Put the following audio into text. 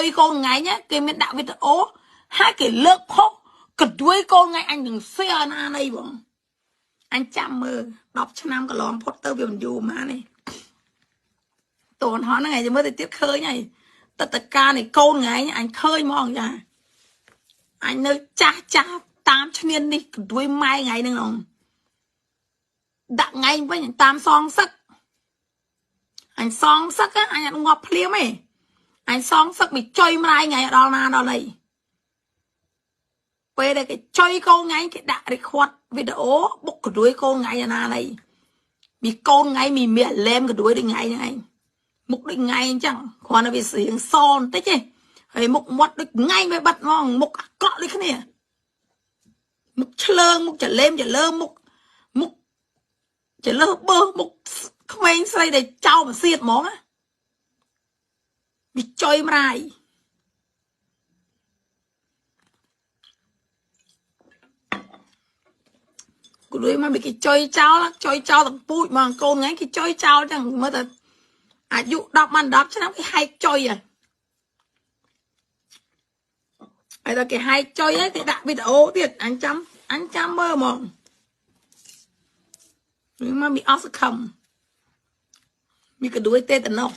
យកូនថ្ងៃគេមានដាក់វីដេអូហើយគេលើកផុសកដួយកូនថ្ងៃអញនឹងសៀណានៃបងអញចាំមើល10ឆ្នាំកន្លងផុតទៅវាមិនយូរហ្មងនេះតូនហោះហ្នឹងឯងមើលទៅទៀតឃើញហើយតតកានៃកូនថ្ងៃអញឃើញហ្មងចាអញនៅចាស់ចាស់តាមឈ្នាននេះកដួយម៉ែថ្ងៃហ្នឹងងដាក់ថ្ងៃវិញតាមសងសឹកអញសងសឹកអញអត់ងាប់ភ្លាមទេអញសងសឹកវាចុយម្លាយថ្ងៃដល់ណាដល់ណីពេលដែលគេចុយកូនថ្ងៃគេដាក់រេខតវីដេអូបុកកដួយកូនថ្ងៃណាណីមីកូនថ្ងៃមីមាក់លែមកដួយដូចថ្ងៃហ្នឹងឯងមុខដូចថ្ងៃអញ្ចឹងគ្រាន់តែវាស្រៀងសបន្តិចទេហើយមុខមាត់ដូចថ្ងៃវាបាត់ហ្មងមុខអាក្រក់ដូចគ្នាមុខឆ្លើងមុខចលេមចលើមុខមុខចលើបើមុខក្មេងស្រីដែលចោលមកសៀតហ្មងណាវាចុយម្រាយគួយមកគេចុយចោលចុយចោលទាំងពូជហ្មងកូនថ្ងៃគេចុយចោលចឹងមើលតែអាយុ10បាន10ឆ្នាំគេហែកចុយហើយហើយដល់គេហែកចុយហើយគេដាក់វីដេអូទៀតអញចាំមើលហ្មងមកមានអស់សង្ឃឹមមានកដួយទេតំណោះ